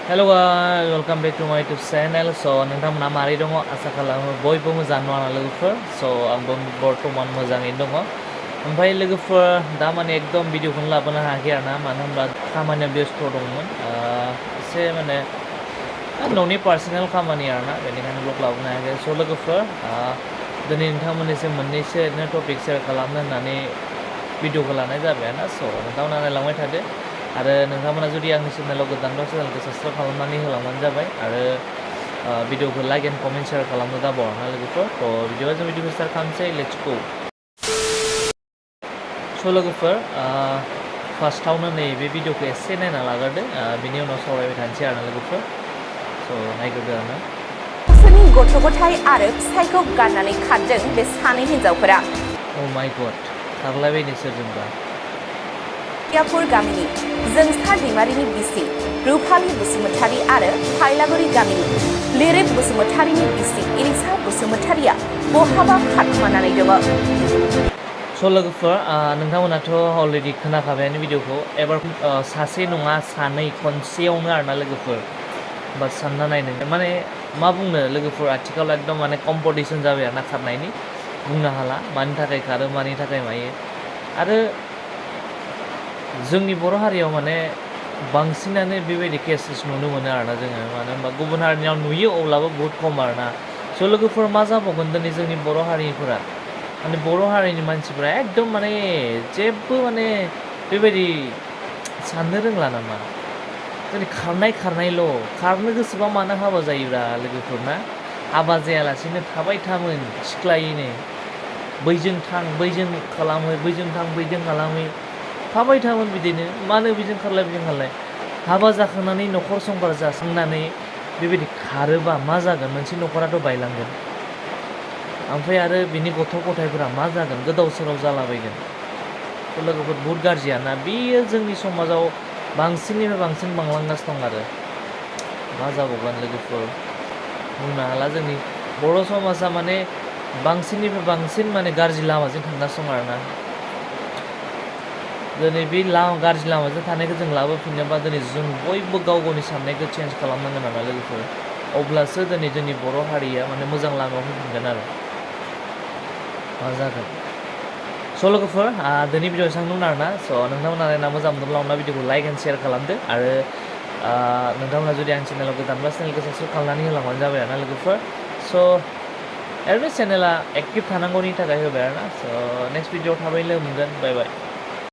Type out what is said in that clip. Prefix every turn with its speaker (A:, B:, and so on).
A: Hello guys, welcome back to my YouTube channel. So नोंथांमोना मारै दङ आसा खालामो बयबो मोजां नङा लोगोफोर. So आंबो बर्तमान मोजाङैनो दङ. ओमफ्राय लोगोफोर दा माने एकदम भिडिअखौनो लाबोनो हायाखै आरोना मानो होनब्ला खामानिया बेस्थ' दंमोन. एसे माने न'नि पार्सनेल खामानि आरोना बेनिखायनो ब्लग लाबोनो हायाखै. So लोगोफोर दिनै नोंथांमोननिसिम मोननैसो टपिक शेयार खालामनो होननानै भिडिअखौ लानाय जाबाय आरोना. So नोंथांमोना नायलांबाय थादो. आरो नोंथांमोना जुदि आंनि चेनेलाव गोदान दं चेनेलखौ साबस्क्राइब खालामनानै होलांबानो जाबाय आरो भिडिअखौ लाइक एन्ड कमेन्ट शेयार खालामनो दाबावना लोगोफोर. थ' बिदिबा जों भिडिअखौ स्टार्ट खालामनोसै. Let's go. स' लोगोफोर फार्स्टआवनो नैबे भिडिअखौ एसे नायना लाग्रोदो बिनि उनाव सावरायबाय थानोसै आरोना लोगोफोर. स' नायग्रोदो आरोना.
B: गावसोरनि गथ' गथाय आरो फिसायखौ गारनानै खारदों बे सानै हिनजावफोरा.
A: अ माय गड, खारलायबायनो सोरजोंबा.
B: यापुर गामिनि जोंसार दैमारिनि बिसि रुफालि बसुमतारी आरो फाइलागुरि गामिनि लिरिप बसुमतारीनि बिसि इलिसा बसुमतारीया बहाबा खारखोमानानै दङ.
A: स' लोगोफोर नोंथांमोनाथ' अलरेडि खोनाखाबायानो भिडिअखौ. एबार सासे नङा सानै खनसेयावनो आरोना लोगोफोर. बा सानना नायनो माने मा बुंनो लोगोफोर आथिखालाव एकदम माने कम्पिटिसन जाबाय आरोना खारनायनि. बुंनो हाला मानि थाखाय खारो मानि थाखाय मायो. आरो जोंनि बर' हारियाव माने बांसिनानो बेबायदि केसेस नुनो मोनो आरोना जोङो. मानो होनबा गुबुन हारिनियाव नुयो अब्लाबो बहुद खम आरोना. स' लोगोफोर मा जाबावगोन दिनै जोंनि बर' हारिफोरा माने बर' हारिनि मानसिफोरा एकदम माने जेबो माने बेबायदि साननो रोंला नामा. जोंनि खारनायल' खारनो गोसोबा मानो हाबा जायोब्रा लोगोफोर ना. हाबा जायालासेनो थाबाय थामोन सिख्लायैनो बैजों थां बैजों खालामो बैजों थां बैजों खालामो थाबाय थामोन बिदिनो मानो बेजों खारलाय बेजों खारलाय. हाबा जाखांनानै न'खर संसार जाखांनानै बेबायदि खारोबा मा जागोन मोनसे न'खराथ' बायलांगोन. ओमफ्राय आरो बिनि गथ' गथायफोरा मा जागोन गोदाव सोराव जालाबायगोन. लोगोफोर बहुद गाज्रियाना बेयो जोंनि समाजाव बांसिननिफ्राय बांसिन बांलांगासिनो दं आरो मा जाबावगोन लोगोफोर बुंनो हाला. जोंनि बर' समाजा माने बांसिननिफ्राय बांसिन माने गाज्रि लामाजों थांगासिनो दं आरोना. दिनै बे गाज्रि लामाजों थानायखौ जों लाबोफिननोबा दिनै जों बयबो गाव गावनि साननायखौ चेन्ज खालामनांगोन आरोना लोगोफोर. अब्लासो दिनै जोंनि बर' हारिया माने मोजां लामायाव फैफिनगोन आरो मा जागोन. स' लोगोफोर दिनै भिडिअ एसेबांनो आरोना. स' नोंथांमोना नायना मोजां मोनदोंब्ला अनना भिडिअखौ लाइक एन्ड शेयार खालामदो आरो नोंथांमोना जुदि आं चेनेलाव गोदानब्ला चेनेलखौ साबस्क्राइब खालामनानै होलांबानो जाबाय आरोना लोगोफोर. स' ओरैनो चेनेला एक्टिभ थानांगौनि थाखाय होबाय आरोना. स' नेक्स्ट भिडिअ थाबैनो लोगो मोनगोन. बाय बाय.